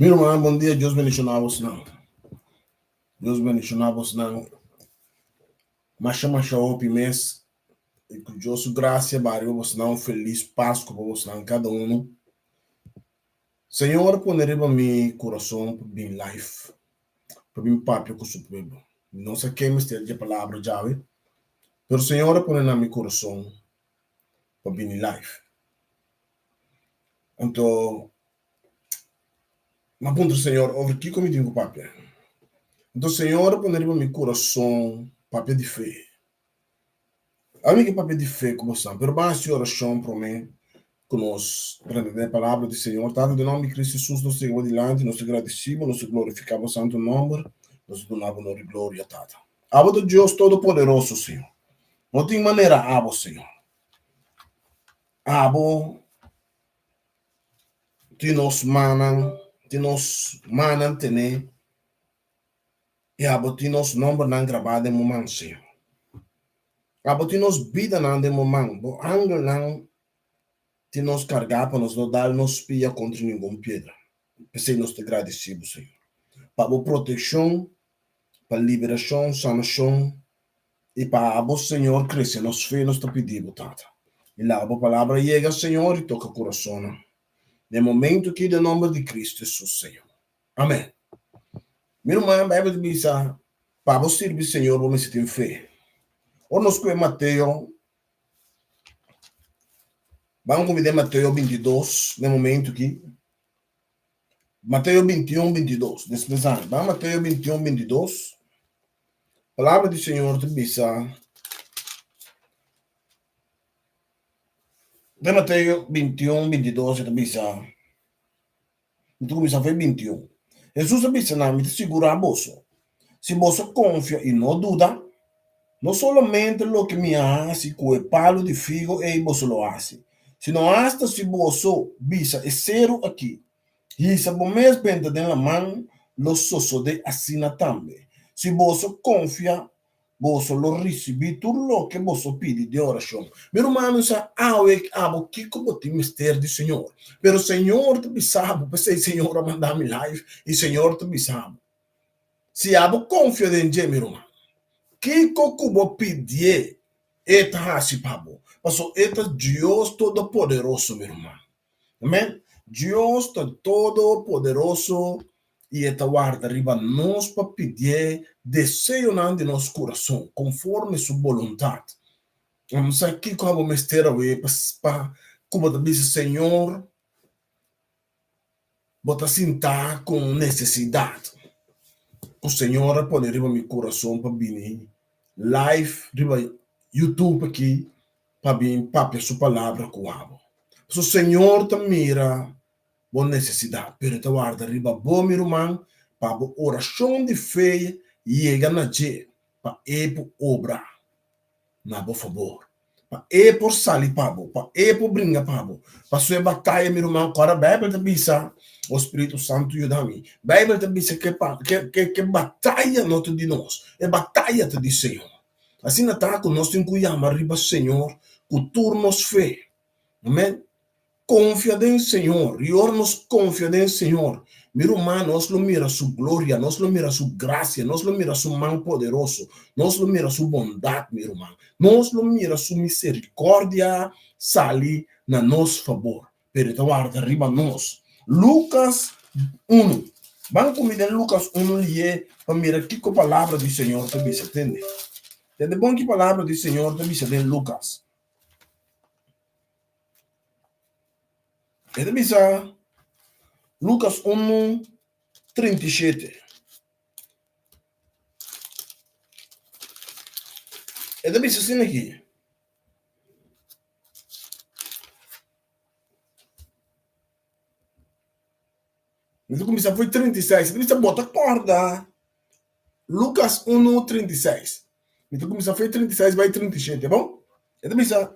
Mi ruman, bon dia, Dios bendiciona bosnan. Dios bendiciona bosnan masha masha hopi mes. Y cu Dios su gracia ba riba bosnan un feliz Pascua pa bosnan cada uno. Señor a pone riba mi curason pa bin live, pa bin papia cu su pueblo. Mi no sa ken mester dje palabra djawe, pero Señor a pone na mi curason pa bini live. Anto m'a puntra Señor over kiko mi tin ku papia. Anto Señor a pone riba mi kurason papia di fe. Ami ke papia di fe ku bosan, pero ban hasi orashon promé ku nos drenta den e palabra di Señor. Tata, den nòmber di Kristu Hesus nos ta yega bo dilanti, nos ta gradisí bo, nos ta glorifiká bo santu nòmber, nos ta duna bo honor i gloria, Tata. Abo ta Dios Todopoderoso, Señor. No tin manera abo, Señor. Abo tin nos mannan, tin nos mannan tené, i abo tin nos nòmbernan grabá den bo man, Señor. Abo tin nos bidanan den bo man, bo angelnan tin nos kargá pa nos no dal nos pia kontra ningun piedra. P'esei nos ta gradisí bo, Señor, pa bo protekshon, pa liberashon, sanashon, I pa abo, Señor, crece nos fe, nos ta pidi bo, Tata. I laga bo palabra yega, Señor, i toca curasonnan. Den momento aki, den nomber di Cristo Jesus, Señor. Amen. Mi ruman, Bijbel ta bisa, pa bo sirbi Señor, bo mester tin fe. Ora nos scoge Mateo, ban cu mi den Mateo 22, den momento aki. Mateo 21, 22. Despues, ban Mateo 21, 22. Palabra di Señor ta bisa den Mateo 21, 22 e ta bisa, mi ta kuminsá for e 21. Hesus a bisa nan, Mi ta sigurá boso, si boso konfia i no duda, no solamente loke mi a hasi ku e palu di figo ei boso lo hasi, sino asta si boso bisa e seru akí, Hisa bo mes benta den laman, lo sosodé asina tambe. Si boso konfia, boso lo risibí tur loke boso pidi den orashon. Mi rumannan sa awe abo kiko bo tin mester di Señor. Pero Señor ta bisa bo, p'esei Señor a manda mi live i Señor ta bisa bo, si abo konfia den dje, mi ruman, kiko ku bo pidié, E ta hasi pa bo, pasobra E ta Dios Todopoderoso, mi ruman. Amen. Dios ta todopoderoso i e ta warda riba nos pa pidié deseonan di nos kurason konforme su boluntat. Amo sa kiko abo mester awe pa pa ku bo ta bisa, Señor, bo ta sintá ku un nesesidat ku Señor a pone riba mi kurason pa bini live riba YouTube aki pa bin papia su palabra ku abo. Pasobra Señor ta mira bo nesesidat, pero e ta warda riba bo, mi ruman, pa bo orashon di fe yega na dje, pa e por obra na bo fabor, pa e por sali pa bo, pa e por bringa pa bo. Pasobra e bataya, mi ruman, ku ora Beibel ta bisa, O Spiritu Santu yuda mi, Beibel ta bisa ku e bataya no ta di nos, e bataya ta di Señor. Asina ta ku nos tin ku yama riba Señor ku tur nos fe. Amen. Konfia den Señor. I ora nos konfia den Señor, mi ruman, nos lo mira Su gloria, nos lo mira Su grasia, nos lo mira Su man poderoso, nos lo mira Su bondat, mi ruman. Nos lo mira Su misericordia sali na nos fabor. Pero e ta warda riba nos. Lucas unu. Ban ku mi den Lucas unu lié pa mira kiko palabra di Señor ta bisa. Tende. Tende bon ki palabra di Señor ta bisa den Lucas. E ta bisa Lucas unu 37. E ta bisa asina aki. Mi ta kuminsá for 36. Mi ta bisa bo ta kòrda Lukas 1, 36. Mi ta kuminsá for 36 bai 37, bon? E ta bisa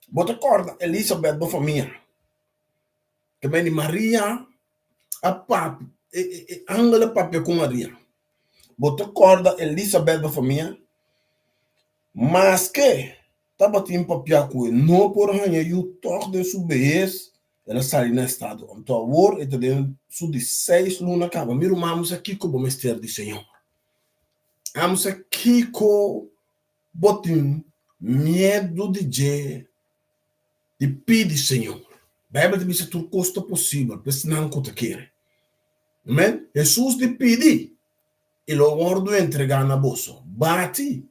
bo ta kòrda Elisabèt bo famia. Ta bini Maria a papia, e angel a papia ku Maria. Bo ta kòrda Elisabèt bo famia? Maske tabatin papia ku e no por haña yu tòg den su behes. El a sali na estado. Anto awor e ta den su di seis luna kaba. Mi ruman, amo sa kiko bo mester di Señor. Amo sa kiko bo tin miedu di dje di pidi Señor. Bijbel ta bisa tur kos ta posibel pa esnan ku ta kere. Amen. Hesus di pidi i lo wòrdu entregá na boso. Bati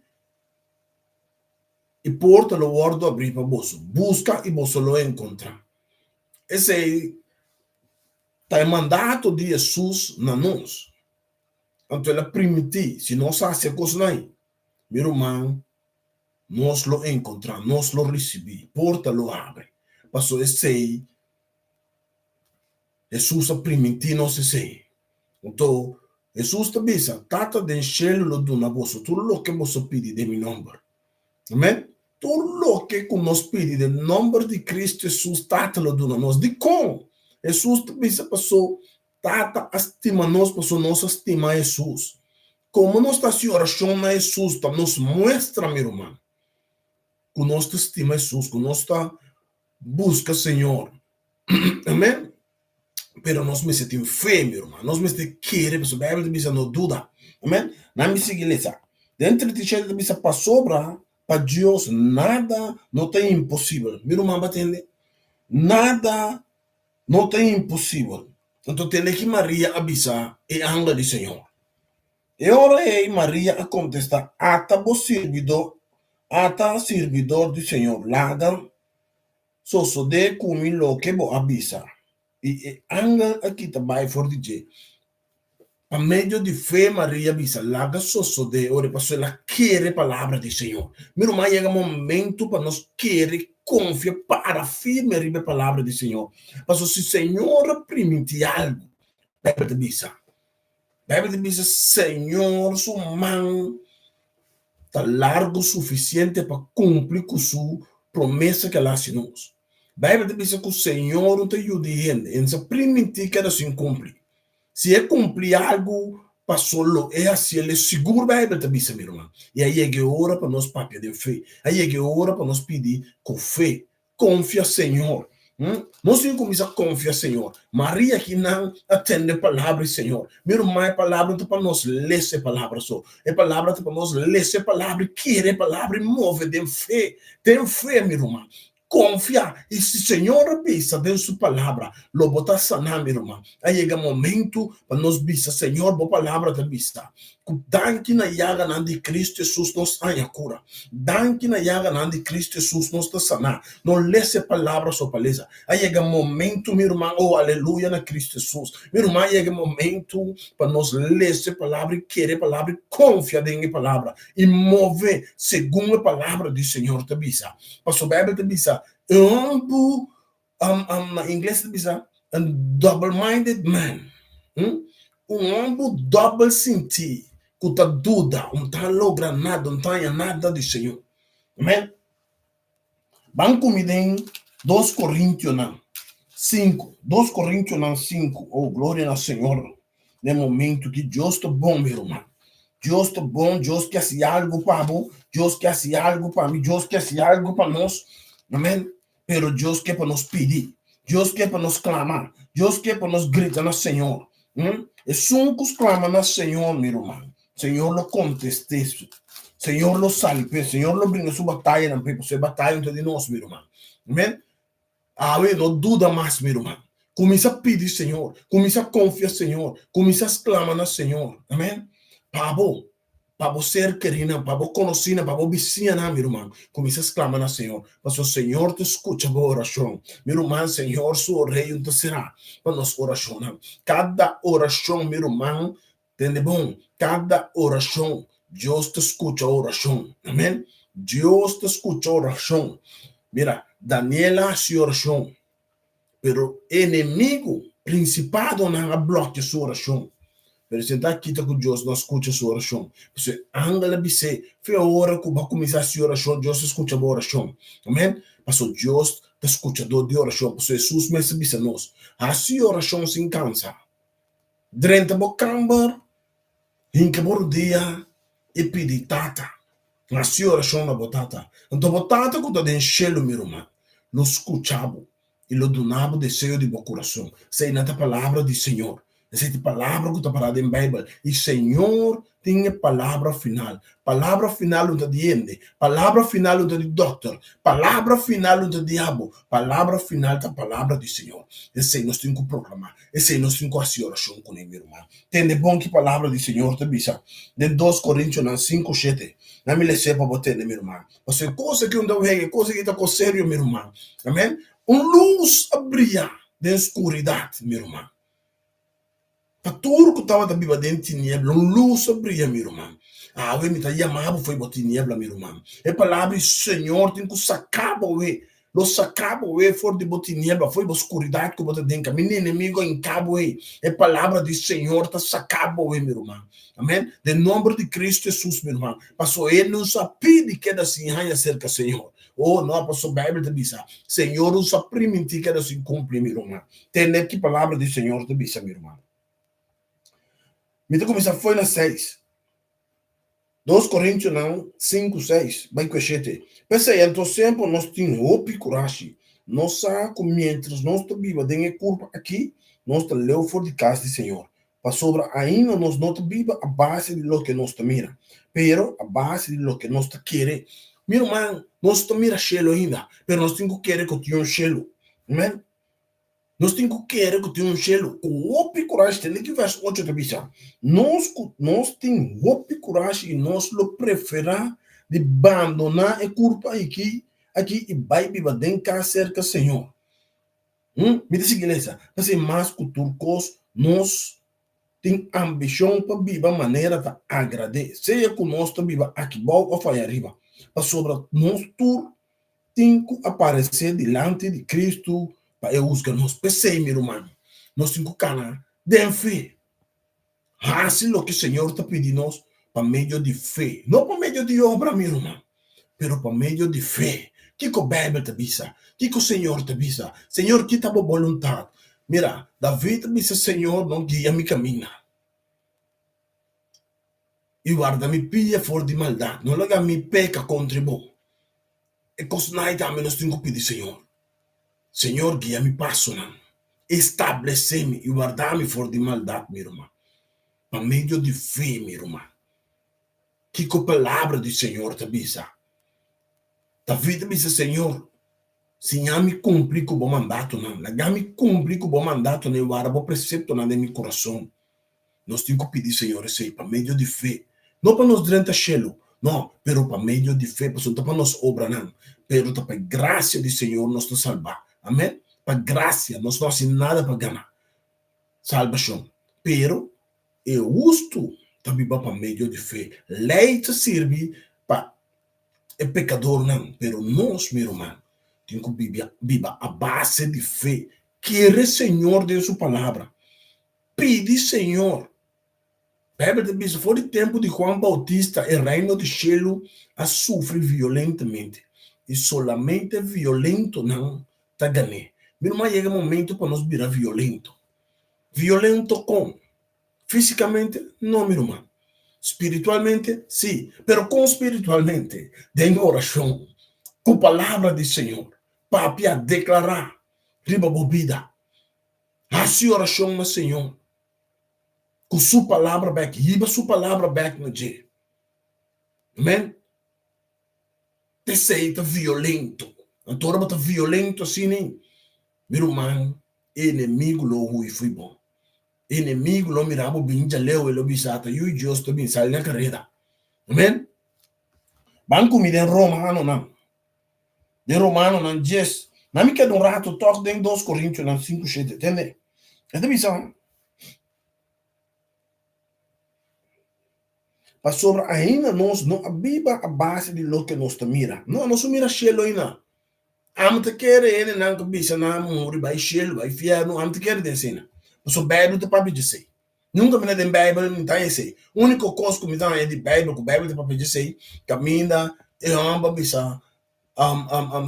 i porta lo wòrdu abrí pa boso. Buska i boso lo enkontrá. Esei ta e mandato di Hesus na nos. Anto el a primintí, si nos hasi e kosnan ei, mi ruman, nos lo enkontrá, nos lo risibí, porta lo habri. Pasobra esei Hesus a primintí nos esei. Anto, Hesus ta bisa, Tata den shelu lo duna boso tur loke boso pidi den mi nòmber. Amèn. Tur loke ku nos pidi den nòmber di Kristu Hesus, Tata lo duna nos. Dikon? Hesus ta bisa, Pasó Tata a stima nos, pasó nos a stima Hesus. Komo nos ta hasi orashon na Hesus ta nos muestra, mi ruman, ku nos ta stima Hesus, ku nos ta buska Señor. Amén. Pero nos mester tin fe, mi ruman. Nos mester kere, pasobra Bijbel ta bisa no duda. Amén. Nan mi sigui lesa. Den 37 ta bisa pasobra pa Dios nada no ta imposibel. Mi ruman, bo a tende? Nada no ta imposibel. Anto tende ki Maria a bisa e angel di Señor. E ora ei Maria a kontestá, Ata bo sirbidó, ata sirbidor di Señor, laga sosodé ku mi loke bo a bisa. I e angel a kita bai for di dje. Pa medio di fe Maria bisa, Laga sosodé ora pasobra el a kere palabra di Señor. Mi ruman, yega momento pa nos kere, konfia, para firme riba e palabra di Señor. Pasobra si Señor a primintí algu, Bijbel ta bisa, Bijbel ta bisa, Señor su man ta largu sufisiente pa kumpli ku su promesa ku el a hasi nos. Bijbel ta bisa ku Señor no ta yuda e hende, e no sa primintí keda sin kumpli. Si e kumpli algu pasó lo e hasiel e sigur Bijbel ta bisa mi ruman. I a yega e ora pa nos papia den fe. A yega e ora pa nos pidi ku fe. Konfia Señor. Nos tin ku kuminsá konfia Señor. Maria kinan a tende palabra di Señor. Mi ruman e palabra no ta pa nos lesa e palabra so. E palabra ta pa nos lesa e palabra i kere e palabra i move den fe. Den fe mi ruman. Konfia, i si Señor a bisa den su palabra, lo bo ta saná, mi ruman. A yega momentu pa nos bisa, Señor, bo palabra ta bisa ku danki na yaganan di Kristu Hesus nos haña kura. Danki na yaganan di Kristu Hesus nos ta saná. No lesa e palabra so pa lesa. A yega momentu, mi ruman, oh, aleluya na Kristu Hesus. Mi ruman, a yega momentu pa nos lesa e palabra i kere e palabra i konfia den e palabra i move segun e palabra di Señor ta bisa. Pasobra Bijbel ta bisa, e homber, na ingles ta bisa, un double-minded man, un homber dobbel sinti, ku ta duda, un ta logra nada, un ta haña nada di Señor. Amen. Ban ku mi den Dos Korintionan sinku. Dos Korintionan sinku. Oh, gloria na Señor. Den momento ki Dios ta bon, mi ruman. Dios ta bon, Dios ke hasi algu pa bo, Dios ke hasi algu pa mi, Dios ke hasi algu pa nos. Amen. Pero Dios ke pa nos pidi. Dios ke pa nos klama. Dios ke pa nos grita na Señor. Hmm? Esun ku sklama na Señor, mi ruman, Señor lo kontest'é. Señor lo sali p'e. Señor lo bringa su batayanan p'e, pasobra e bataya no ta di nos, mi ruman. Amen. Awe no duda mas, mi ruman. Kuminsá pidi Señor, kuminsá konfia Señor, kuminsá sklama na Señor. Amen. Pa bo, pa bo ser kerinan, pa bo konosínan, pa bo bisiñanan, mi ruman, kuminsá sklama na Señor. Pasobra Señor ta skucha bo orashon. Mi ruman, Señor su oreyu ta será pa nos orashonnan. Kada orashon, mi ruman, Tende bon, kada orashon, Dios ta skucha orashon. Amen. Dios ta skucha orashon. Mira, Daniel a hasi orashon, pero enemigu, prinsipadonan a blòkia su orashon. Pero esei ta kita ku Dios no a skucha su orashon. Pasobra e angel a bis'é, Fe ora ku bo a kuminsá hasi orashon, Dios a skucha bo orashon. Amen. Pasobra Dios ta skuchador di orashon. Pasobra Hesus mes a bisa nos, Hasi orashon sin kansa. Drenta bo kamber, hinka bo rudia i pidi Tata. Hasi orashon na bo Tata. Anto bo Tata ku ta den shelu, mi ruman, lo skucha bo. i lo duna bo deseo di bo kurason. Esei nan ta palabra di Señor. Esei ta e palabra ku ta pará den Beibel. I Señor tin e palabra final. Palabra final lo ta di hende. Palabra final lo ta di dòkter. Palabra final lo ta di abo. Palabra final ta palabra di Señor. Esei nos tin ku proklamá. Esei nos tin ku hasi orashon kuné, mi ruman. Tende bon ki palabra di Señor ta bisa den Dos Korintionan 5:7. Na mi les'é pa bo tende, mi ruman. Pasobra e kos aki un ta wega, e kos aki ta kos serio, mi ruman. Amen. Un lus a bria den skuridat, mi ruman. Pa tur ku tabata biba den tiniebla, un lus a bria, mi ruman. Awe mi ta yama bo fo'i bo tiniebla, mi ruman. E palabra di Señor tin ku saka bo awe. Lo saka bo awe for di bo tiniebla, fo'i bo skuridat ku bo ta den. Kaminda enemigu a hinka bo ei, e palabra di Señor ta saka bo awe, mi ruman. Amen. Den nomber di Cristo Jesus, mi ruman. Pasobra e no sa pidi keda sin haña serka Señor. Oh, no, pasobra Bijbel ta bisa, Señor no sa primintí keda sin kumpli, mi ruman. Tende ki palabra di Señor ta bisa, mi ruman. Mi ta kuminsá fo'i na seis. Dos Korintionan sinku, seis, bai ku e shete. P'esei anto semper nos tin hopi kurashi. Nos sa ku miéntras nos ta biba den e kurpa akí, nos ta leu for di kas di Señor. Pasobra ainda nos no ta biba a base di loke nos ta mira, pero a base di loke nos ta kere. Mi ruman, nos ta mira shelu ainda, pero nos tin ku kere ku tin un shelu. Amen. Nos tin ku kere ku tin un shelu. Ku hopi kurashi, tende ki vèrs ocho ta bisa, Nos ku nos tin hopi kurashi i nos lo preferá di bandoná e kurpa aki aki i bai biba den kas serka Señor. Mi ta sigui lesa, P'esei mas ku tur kos nos tin ambishon pa biba manera ta agrad'é, sea ku nos ta biba aki bou òf aya riba, pasobra nos tur tin ku aparesé dilanti di Kristu pa e husga nos. P'esei, mi rumannan, nos tin ku kana den fe. Hasi loke Señor ta pidi nos pa medio di fe, no pa medio di obra, mi ruman, pero pa medio di fe. Kiko Bijbel ta bisa? Kiko Señor ta bisa? Señor, ki ta bo boluntat? Mira, David a bisa, Señor, no guia mi kaminda i warda mi pia for di maldat. No laga mi peka kontra bo. E kosnan ei tambe nos tin ku pidi Señor. Señor guia mi pasonan, establesé mi i warda mi for di maldat, mi ruman. Pa medio di fe, mi ruman. Kiko Palabra di Señor ta bisa? David a bisa, Señor, siña mi kumpli ku bo mandatonan. Laga mi kumpli ku bo mandatonan i warda bo preseptonan den mi kurason. Nos tin ku pidi Señor esei pa medio di fe, no pa nos drenta shelu, no, pero pa medio di fe, pasobra no ta pa nos obranan, pero ta pa e grasia di Señor nos ta salbá. Amen. Pa grasia, nos no hasi nada pa gana salbashon, pero e hustu ta biba pa medio di fe. Lei ta sirbi pa e pekadornan, pero nos, mi ruman, tin ku biba a base di fe. Kere Señor den su palabra. Pidi Señor. Bijbel ta bisa for di tempu di Juan Bautista e reino di shelu a sufri violentemente i solamente violentonan ta gan'é. Mi ruman yega e momento pa nos bira violento. Violento kon? Físicamente? No mi ruman. Spiritualmente? Sí. Pero kon spiritualmente? Den orashon, ku palabra di Señor. Papia, deklará riba bo bida. Hasi orashon na Señor ku su palabra bek, hiba su palabra bek na dje. Amen. Esei ta violento. Anto ora bo ta violento asina, mi ruman, e enemigu lo hui fui bo. E enemigu lo mira bo bin djaleu, e lo bisa, Ta yu Dios ta bin sali na kareda. Amen. Ban ku mi den Romanonan. Den Romanonan dies. Na mi keda un rato tòg den Dos Korintionan sinku shete. Tende? E ta bisa, Pasobra ainda nos no a biba a base di loke nos ta mira. No, nos no mira shelu ainda. Ami ta kere hendenan ku bisa nan a muri bai shelu, bai fièrnu. Ami ta kere den esei. Pasobra Beibel ta papia djesei. Nunka mi na den Beibel mi ta haña esei. Úniko kos ku mi ta haña di Beibel ku Beibel ta papia djesei, kaminda e hòmber a bisa,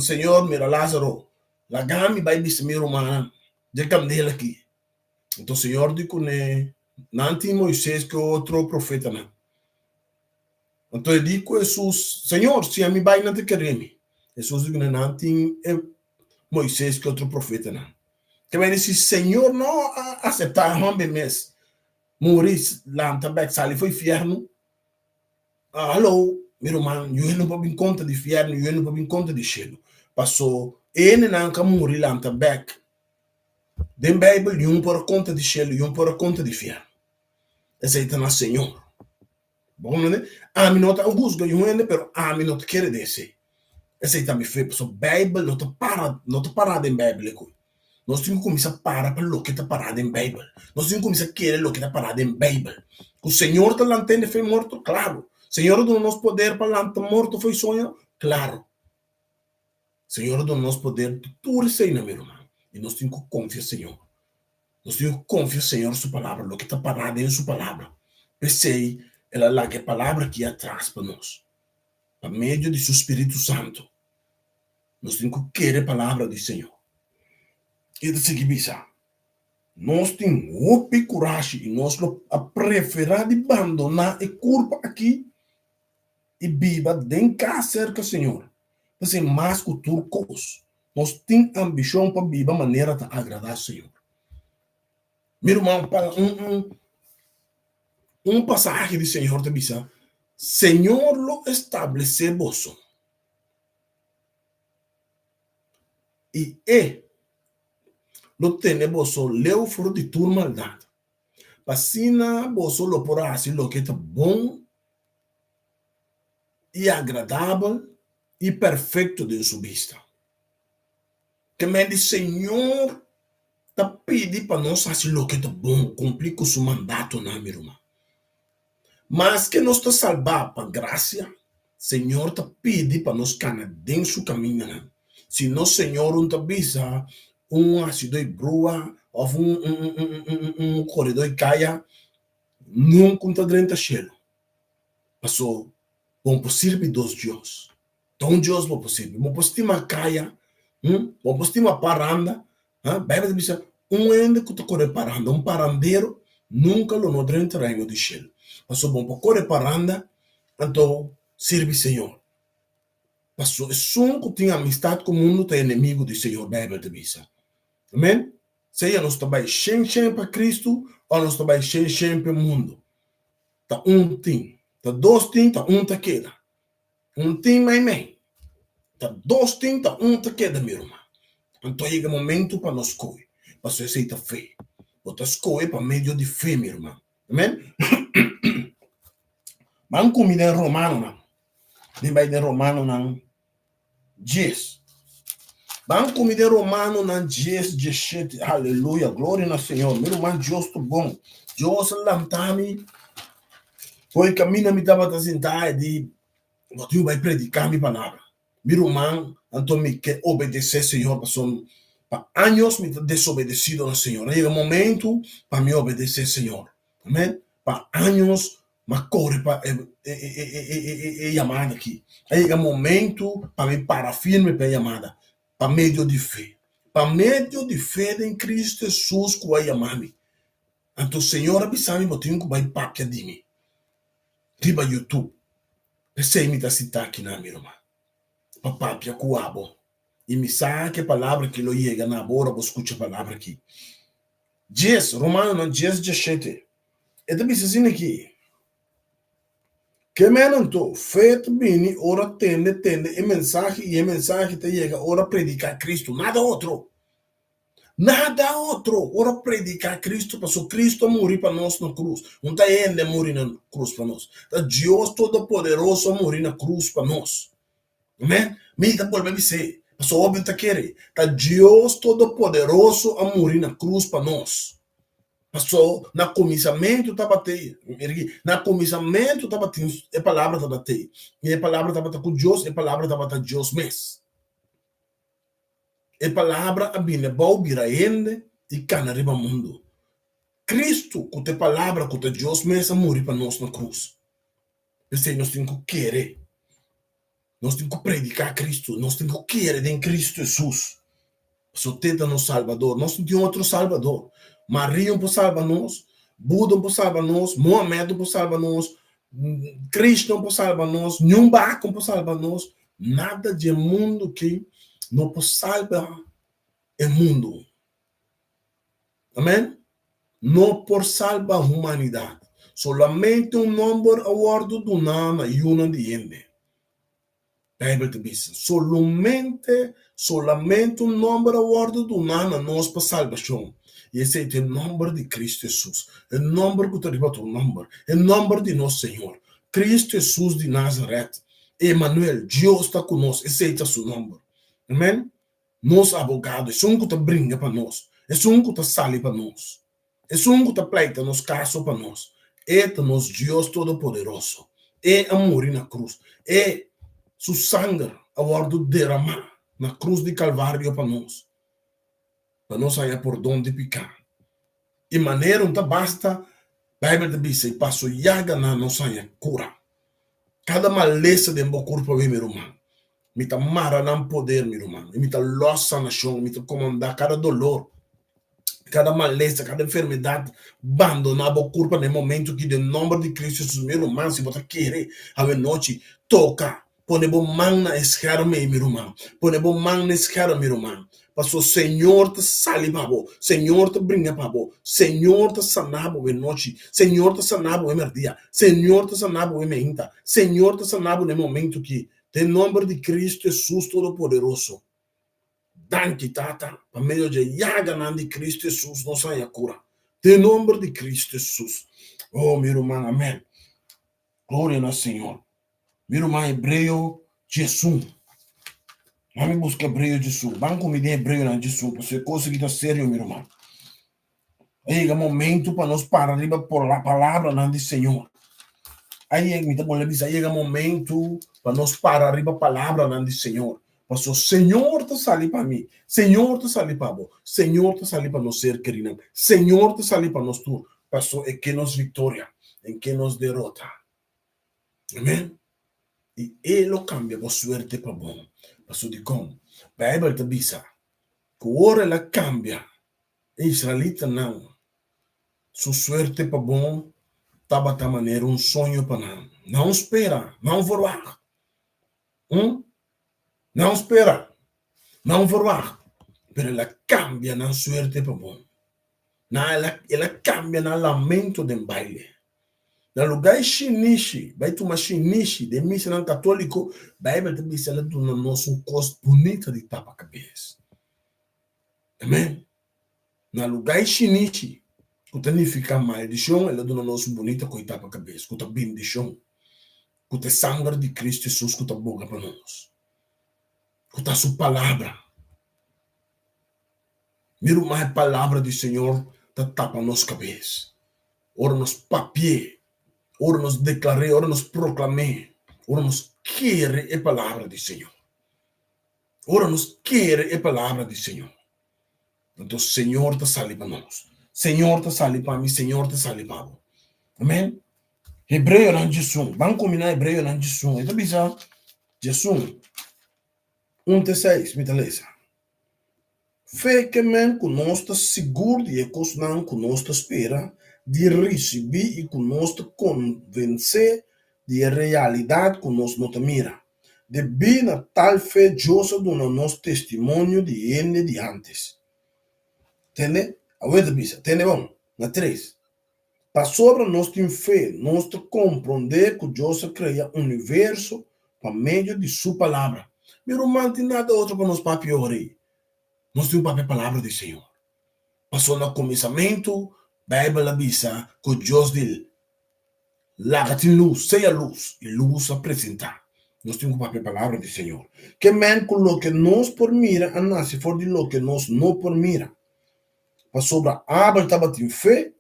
Señor, mira Lázaro, laga mi bai bisa mi rumannan dje kandela aki. Anto Señor di kuné, Nan tin Moisés ku e otro profetanan. Anto e di ku Hesus, Señor, si ami bai nan ta kere mi. Hesus di kuné, Nan tin e. Moises ku otro profetanan. Ke mende si Señor no a aseptá e hòmber mes muri, lanta bèk, sali for fièrnu, Hallo, mi ruman, yu hende no por bin konta di fièrnu, yu hende no por bin konta di shelu. Paso e hendenan ku a muri lanta bèk den Beibel, yu por a konta di shelu, yu por a konta di fièrnu. Esei ta na Señor. Bo komprende? Ami no ta husga yu hende, pero ami no ta kere den esei. Esei ta mi fe, pasobra Beibel no ta para, no ta pará den Beibel e koi. Nos tin ku kuminsá para pa loke ta pará den Beibel. Nos tin ku kuminsá kere loke ta pará den Beibel. Ku Señor ta lanta hende fo'i morto? Klaro. Señor a duna nos poder pa lanta morto fo'i soño? Klaro. Señor a duna nos poder di tur eseinan, mi ruman. I nos tin ku konfia Señor. Nos tin ku konfia Señor su palabra, loke ta pará den su palabra. P'esei el a laga e palabra aki atras pa nos, pa medio di su spiritu santu. Nos tin ku kere palabra di Señor. E ta sigui bisa, Nos tin hopi kurashi i nos lo a preferá di bandoná e kurpa akí i biba den kas serka Señor. P'esei mas ku tur kos, nos tin ambishon pa biba manera ta agradá Señor. Mi ruman, pa un un pasahe di Señor ta bisa, Señor lo establesé boso. I e lo tene boso leu for di tur maldat, pa asina boso lo por hasi loke ta bon i agradabel i perfekto den su bista. Ke men di Señor ta pidi pa nos hasi loke ta bon, kumpli ku su mandatonan, mi ruman. Maske nos ta salbá pa grasia, Señor ta pidi pa nos kana den su kamindanan. Si nos Señor un ta bisa un hasidó di brua òf un koredó di kaya, nunka un ta drenta shelu. Paso bo no por sirbi dos dios. Ta un dios bo por sirbi. Bo por stima kaya, bo por stima paranda, Bijbel ta bisa, Un hende ku ta kore paranda, un parandero, nunka lo no drenta Reino di shelu. Pasobra bo por kore paranda, anto sirbi Señor. Pasobra esun ku tin amistat ku mundu ta enemigu di Señor, Bijbel ta bisa. Amen. Sea nos ta bai shen shen pa Kristu òf nos ta bai shen shen pa e mundu. Ta un tin, ta dos tin, ta un ta keda. Un tin meimei. Ta dos tin, ta un ta keda, mi ruman. Anto a yega momento pa nos skohe, pasobra esei ta fe. Bo ta skohe pa medio di fe, mi ruman. Amen. Ban ku mi den Romanonan. Den bai den Romanonan Djes. Ban ku mi den Romanonan djes, djeshete. Aleluya, gloria na Señor. Mi ruman, Dios ta bon. Dios a lanta mi for e kaminda mi tabata sintá e di, Bo tin ku bai prediká mi palabra. Mi ruman, anto mi ke obedesé Señor pasobra pa años mi ta desobedesido na Señor. A yega momentu pa mi obedesé Señor. Amen. Pa años m'a kore pa e yamada aki. A yega momentu pa mi para firme pa e yamada, pa medio di fe. Pa medio di fe den Cristo Hesus ku a yama mi. Anto Señor a bisa mi bo tin ku bai papia di mi riba YouTube. P'esei mi ta sita aki na mi ruman, pa papia ku abo. I mi sa ku e palabra aki lo yega na bo ora bo skucha e palabra aki. Djes, Romanonan djes djeshete, e ta bisa asina aki, Ke men anto, fe ta bini ora tende tende e mensahe i e mensahe ta yega ora prediká Kristu, nada otro. Nada otro, ora prediká Kristu, pasobra Kristu a muri pa nos na krus. No ta hende a muri na krus pa nos, ta Dios Todopoderoso a muri na krus pa nos. Amen. Mi ta bolbe bis'é, pasobra hopi ta kere, ta Dios Todopoderoso a muri na krus pa nos. Paso na kuminsamentu tabat'ei, mira aki, na kuminsamentu tabatin e Palabra tabat'ei, i e Palabra tabata ku Dios, e Palabra tabata Dios mes. E Palabra a bini abou bira hende i kana riba mundu. Kristu, ku ta e Palabra, ku ta Dios mes, a muri pa nos na krus. P'esei nos tin ku kere. Nos tin ku prediká Kristu. Nos tin ku kere den Kristu Hesus. Pasobra te ta nos Salbador. Nos no tin otro Salbador. Maria no por salba nos, Buda no por salba nos, Mohamed no por salba nos, Krishna no por salba nos, niun baka no por salba nos. Nada dje mundu aki no por salba. e mundu. Amen. No por salba humanidat. Solamente un nòmber a wòrdu duná na yunan di hende. Beibel ta bisa, Solamente, solamente un nòmber a wòrdu duná na nos pa salbashon, i esei ta e nòmber di Kristu Hesus, e nòmber ku ta riba tur nòmber, e nòmber di nos Señor, Kristu Hesus di Nazarèt, Emanuel, Dios ta ku nos, esei ta su nòmber. Amen. Nos abogado, esun ku ta bringa pa nos, esun ku ta sali pa nos, esun ku ta pleita nos kaso pa nos, e ta nos Dios Todopoderoso. E a muri na krus. E, su sanger a wòrdu deramá na krus di Kalvario pa nos, pa nos haña pordon di piká. I manera un ta basta, Beibel ta bisa, i paso yaganan nos haña kura. Kada malesa den bo kurpa wi, mi ruman, mi ta mara nan poder, mi ruman, i mi ta lòs sanashon, mi ta komandá kada dolor, kada malesa, kada enfermedat bandoná bo kurpa na e momentu aki den nòmber di Kristu Hesus, mi ruman, si bo ta kere awenochi, toka, pone bo man na e scherm ei, mi ruman, pone bo man na e scherm, mi ruman, Paso Señor ta sali pa bo, Señor ta bringa pa bo, Señor ta sana bo e nochi, Señor ta sana bo e merdia, Señor ta sana bo e meinta, Señor ta sana bo na e momento ki, den nomber di Cristo Jesus Todopoderoso. Danki, Tata, pa medio dje yaganan di Cristo Jesus nos haña cura. Den nomber di Cristo Jesus. Oh, mi ruman, amen. Gloria na Señor. Mi ruman Hebreo 11. Mami buska Hebreo 11. Ban ku mi den Hebreonan 11, pasobra e kos aki ta serio, mi ruman. A yega momento pa nos para riba por la palabranan di Señor. A yega, mi ta bolbe bisa, a yega momento pa nos para riba palabranan di Señor. Pasobra Señor ta sali pa mi, Señor ta sali pa bo, Señor ta sali pa nos ser kerinan, Señor ta sali pa nos tur, pasobra e ke nos viktoria, en ke nos derota. Amen. I e lo kambia bo suerte pa bon. Pasobra dikon? Beibel ta bisa ku ora el a kambia e israelitanan su suerte pa bon tabata manera un soño pa nan. Nan spera, nan verwagt. Hm? Nan spera, nan verwagt. Pero el a kambia nan suerte pa bon. Nan el a, el a kambia nan lamento den baile. Na lugá e shinishi, bai tuma shinishi den misanan katóliko, Beibel ta bisa el a duna nos un kos bunita di tapa kabes. Amèn. Na lugá e shinishi, ku ta nifiká maldishon, el a duna nos un bunita kos di tapa kabes, ku ta bindishon, ku ta e sanger di Kristu Hesus ku ta boga pa nos, ku ta su palabra. Mi ruman, e palabra di Señor ta tapa nos kabes. Ora nos papi'é, ora nos deklar'é, ora nos proklam'é, ora nos kere e palabra di Señor. Ora nos kere e palabra di Señor, anto Señor ta sali pa nos. Señor ta sali pa mi, Señor ta sali pa bo. Amen. Hebreonan 11. Ban kuminá Hebreonan 11. E ta bisa 11, 1 te 6, mi ta lesa. Fe ke men ku nos ta sigur di e kosnan ku nos ta spera di risibí i ku nos ta konvensé di e realidat ku nos no ta mira. Debí na tal fe Dios a duna nos testimonio di hende di ántes. Tende? Awor e ta bisa, tende bon, na tres. Pasobra nos tin fe, nos ta komprondé ku Dios a krea universo pa medio di su Palabra. Mi ruman, tin nada otro pa nos papia ora ei. Nos tin ku papia Palabra di Señor. Pasobra na kuminsamentu, Beibel a bisa ku Dios di, Laga tin lus, sea lus, i lus a presentá. Nos tin ku papia Palabra di Señor. Ke men ku loke nos por mira a nase for di loke nos no por mira. Pasobra Abel tabatin fe,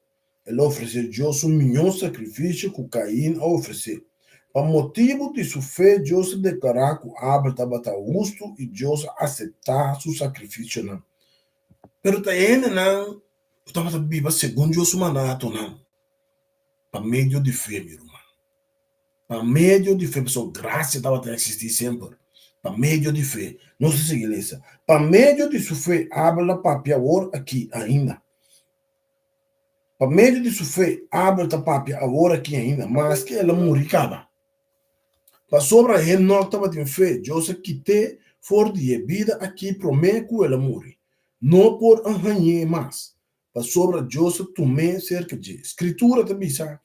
el a ofresé Dios un mihó sakrifisio ku Kain a ofresé. Pa motibu di su fe Dios a deklará ku Abel tabata hustu i Dios a aseptá su sakrifisionan. Pero ta e hendenan ku tabata biba segun Dios su mandatonan pa medio di fe, mi ruman. Pa medio di fe, pasobra grasia tabata eksistí semper. Pa medio di fe. Nos ta sigui lesa. Pa medio di su fe, Abel a papia awor aki ainda. Pa medio di su fe, Abel ta papia awor aki ainda, maske el a muri kaba. Pasobra Henok tabatin fe, Dios a kit'é for di e bida aki promé ku el a muri. No por a hañ'é mas, pasobra Dios a tum'é serka dje. Skritura ta bisa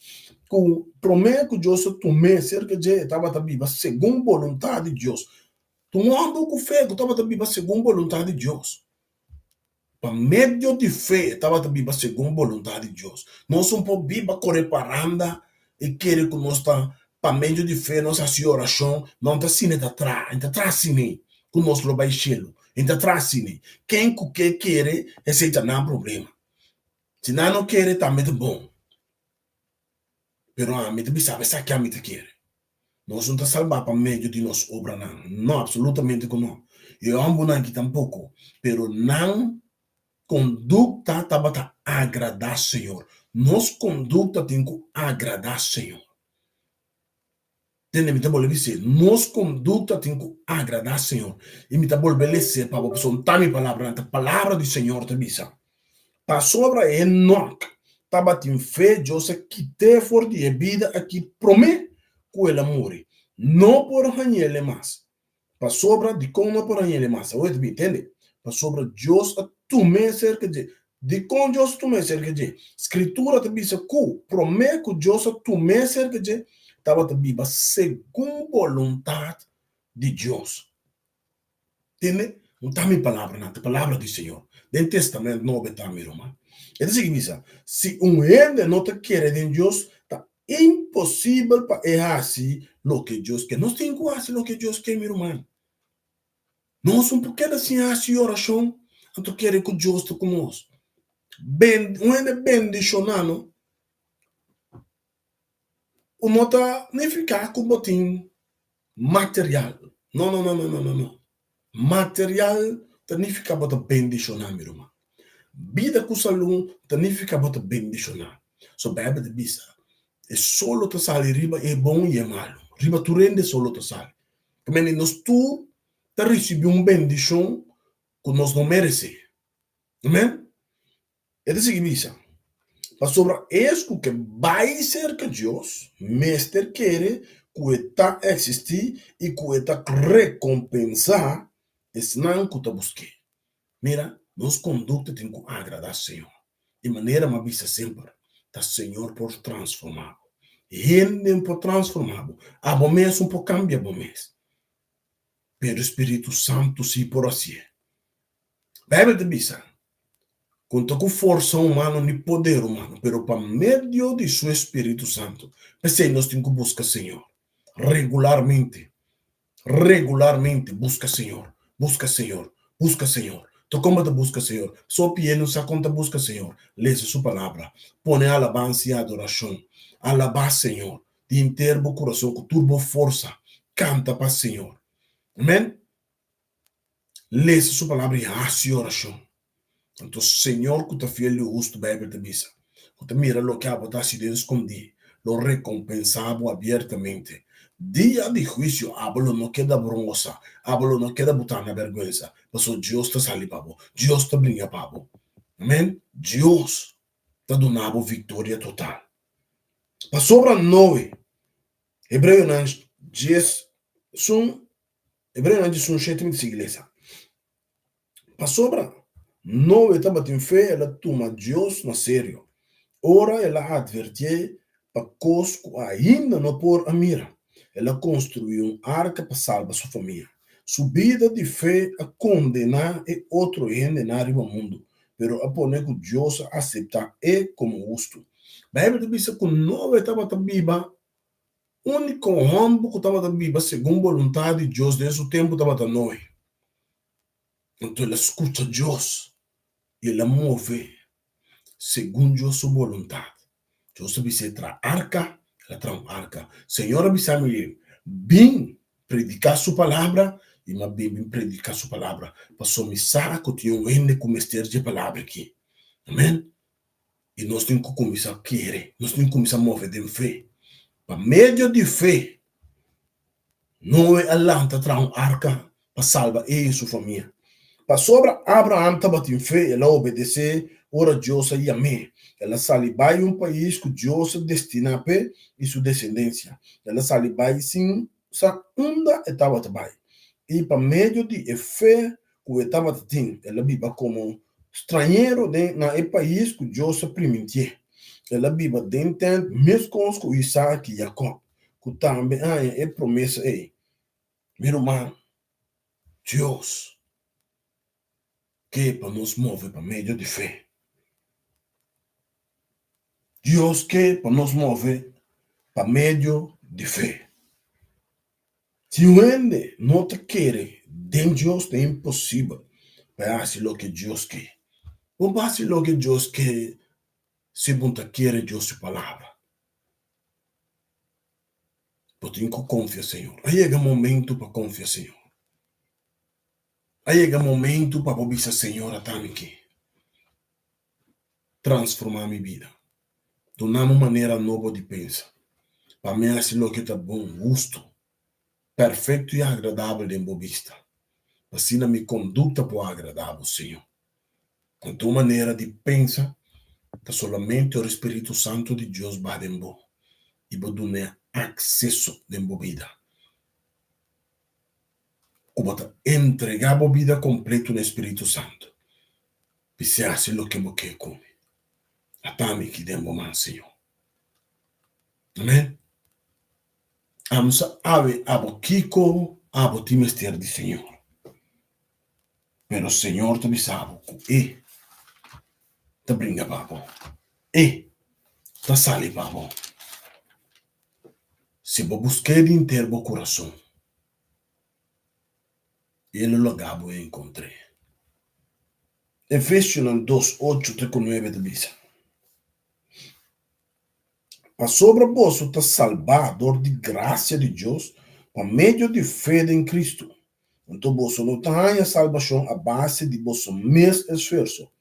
ku promé ku Dios a tum'é serka dje, e tabata biba segun boluntat di Dios. Ta un hòmber ku fe ku tabata biba segun boluntat di Dios. Pa medio di fe e tabata biba segun boluntat di Dios. Nos un por biba kore paranda i kere ku nos ta pa medio di fe nos hasi orashon, no ta asina e ta traha, e ta traha asina ku nos lo bai shelu, e ta traha asina. Ken ku ke kere esei ta nan problema. Si nan no kere tambe ta bon. Pero ami ta bisa bo esaki ami ta kere. Nos no ta salbá pa medio di nos obranan. No, absolutamente ku no. E hòmbernan aki tampoko. Pero nan kondukta tabata agradá Señor. Nos kondukta tin ku agradá Señor. Tende, mi ta bolbe bis'é, nos kondukta tin ku agradá Señor. I mi ta bolbe les'é pa bo, pasobra no ta mi palabranan, ta palabra di Señor ta bisa. Pasobra Enok tabatin fe, Dios a kit'é for di e bida akí promé ku el a muri. No por hañ'el mas. Pasobra, dikon no por hañ'el mas? Awor e ta bin, tende? Pasobra Dios a tum'é serka dje. Dikon Dios a tum'é serka dje? Skritura ta bisa ku promé ku Dios a tum'é serka dje, tabata biba segun boluntat di Dios. Tende? No ta mi palabranan, ta palabra di Señor. Den Testament Nobo e ta, mi ruman. E ta sigui bisa, Si un hende no ta kere den Dios, ta imposibel pa e hasi loke Dios ke. Nos tin ku hasi loke Dios ke, mi ruman. Nos no por keda sin hasi orashon, anto kere ku Dios ta ku nos. Ben, un hende bendishoná no, ku no ta nifiká ku bo tin material. No, no, no, no, no, no, no. Material ta nifiká bo ta bendishoná, mi ruman. Bida ku salú ta nifiká bo ta bendishoná. So Beibel ta bisa, e solo ta sali riba e bon i e malu. Riba tur hende e solo ta sali. Ta mende nos tur ta risibí un bendishon ku nos no meresé. Amen? E ta sigui bisa, Pasobra es ku ke bai serka Dios mester kere ku e ta eksistí i ku e ta rekompensá esnan ku ta busk'é. Mira, nos kondukta tin ku agradá Señor. I manera mi a bisa semper, ta Señor por transformá bo. Hende no por transformá bo. Abo mes no por kambia bo mes. Pero Spiritu Santu sí por hasié. Beibel ta bisa, Ku no ta ku forsa humano ni poder humano, pero pa medio di su Espíritu Santu. P'esei nos tin ku buska Señor regularmente, regularmente buska Señor, buska Señor, buska Señor. Ta kon bo ta buska Señor? So pie no sa kon ta buska Señor. Lesa su Palabra, pone alabansa i adorashon. Alabá Señor di henter bo kurason ku tur bo forsa. Kanta pa Señor. Amen. Lesa su palabra i hasi orashon. Anto Señor ku ta fiel i hustu, Beibel ta bisa, ku ta mira loke abo ta hasi den skondí, lo rekompensá bo abiertamente. Dia di huisio abo lo no keda brongosa, abo lo no keda butá na bèrgwensa, pasobra Dios ta sali pa bo, Dios ta bringa pa bo. Amen. Dios ta duna bo viktoria total. Pasobra Noe, Hebreonan 11, Hebreonan 11, mi ta sigui lesa. Pasobra Noe tabatin fe, el a tuma Dios na serio ora el a atvertié pa kos ku ainda no por a mira. El a konstruí un arka pa salba su famia. Su bida di fe a kondená e otro hendenan riba mundu, pero a pone ku Dios a aseptá e komo hustu. Beibel ta bisa ku Noe tabata biba Úniko hòmber ku tabata biba segun boluntat di Dios den su tempu tabata Noe. Anto el a skucha Dios i el a move segun Dios su boluntat. Dios a bis'é traha arka, el a traha un arka. Señor a bisa mi, Bin prediká su palabra, i mi a bin bin prediká su palabra, pasobra mi sa ku tin un hende ku mester dje palabra akí. Amèn. I nos tin ku kuminsá kere, nos tin ku kuminsá move den fe. Pa medio di fe, Noe a lanta traha un arka pa salba e i su famia. Pasobra Abraham tabatin fe, el a obedesé ora Dios a yam'é. El a sali bai un pais ku Dios a destiná p'e i su desendensia. El a sali bai sin sa unda e tabata bai. I pa medio di e fe ku e tabata tin, el a biba komo. Strañero den na e pais ku Dios a primintié. El a biba den tènt meskos ku Isaac i Jakòb, ku tambe a haña e promesa ei. Mi ruman, Dios ke pa nos move pa medio di fe. Dios ke pa nos move pa medio di fe. Si un hende no ta kere den Dios ta imposibel pa e hasi loke Dios ke. Bo por hasi loke Dios ke si bo ta kere Dios su palabra. Bo tin ku konfia Señor. A yega momento pa konfia Señor. A yega momento pa bo bisa Señor ata mi ke. Transformá mi bida. Duna mi un manera nobo di pensa, pa mi hasi loke ta bon, hustu, perfekto i agradabel den bo bista, pa asina mi kondukta por agradá bo, Señor. Anto un manera di pensa ta solamente ora e Spiritu Santu di Dios baha den bo i bo dun'é akseso den bo bida, ku bo ta entregá bo bida kompleto na e Spiritu Santu. Bis'é hasi loke bo ke ku mi. Ata mi ki den bo man, Señor. Amen. Amo sa awe abo kiko abo tin mester di Señor. Pero Señor ta bisa bo ku E ta bringa pa bo. E ta sali pa bo. Si bo busk'é di henter bo kurason, E lo laga bo enkontr'é. Efesionan dos, ocho te ku nuebe ta bisa, Pasobra boso ta salbá dor di grasia di Dios pa medio di fe den Kristu. Anto boso no ta haña salbashon a base di boso mes esfuerso,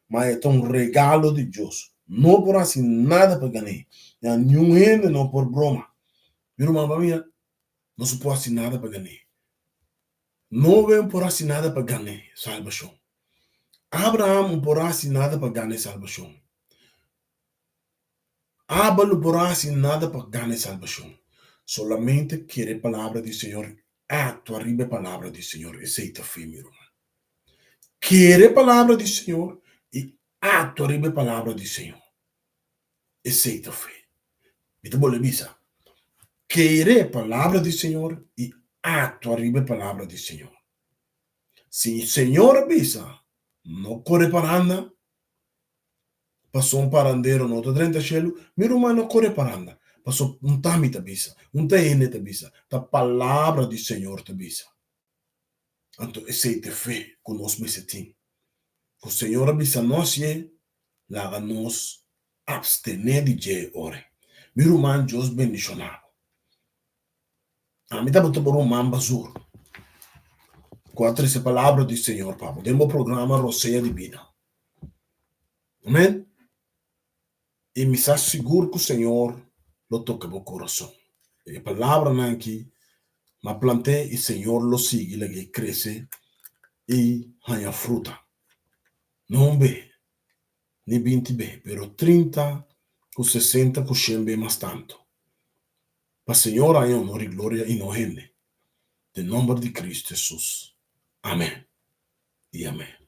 ma e ta un regalo di Dios. No por hasi nada pa gan'é, ya niun hende no por broma. Mi ruman, pa mira, nos no por hasi nada pa gan'é. Noe un por hasi nada pa gana e salbashon. Abraham un por hasi nada pa gana e salbashon. Abel un por hasi nada pa gana e salbashon. Solamente kere e palabra di Señor i aktua riba e palabra di Señor. Esei ta fe, mi ruman. Kere e palabra di Señor i aktua riba e palabra di Señor. Esei ta fe. Mi ta bolbe bisa, kere e palabra di Señor i aktua riba e palabra di Señor. Si Señor a bisa, no kore paranda, paso un parandero no ta drenta shelu, mi ruman no kore paranda, paso un ta mi ta bisa, un ta hende ta bisa, ta palabra di Señor ta bisa. Anto esei ta e fe ku nos mester tin. Ku Señor a bisa nos ye, laga nos abstené di dje e ora. Mi ruman Dios bendishoná bo. Ami tabata bo ruman Bazur ku a trese palabra di Señor pa bo den bo programa Rosea di Bida. Amen. I mi sa sigur ku Señor lo toka bo kurason. E palabranan aki m'a plant'é i Señor lo sigui lag'é krese i haña fruta. No un be, ni binti be, pero trinta ku sesenta ku shen be mas tantu. Pa Señor haña honor i gloria i no hende. Den nomber di Cristo Jesus. Amen i amen.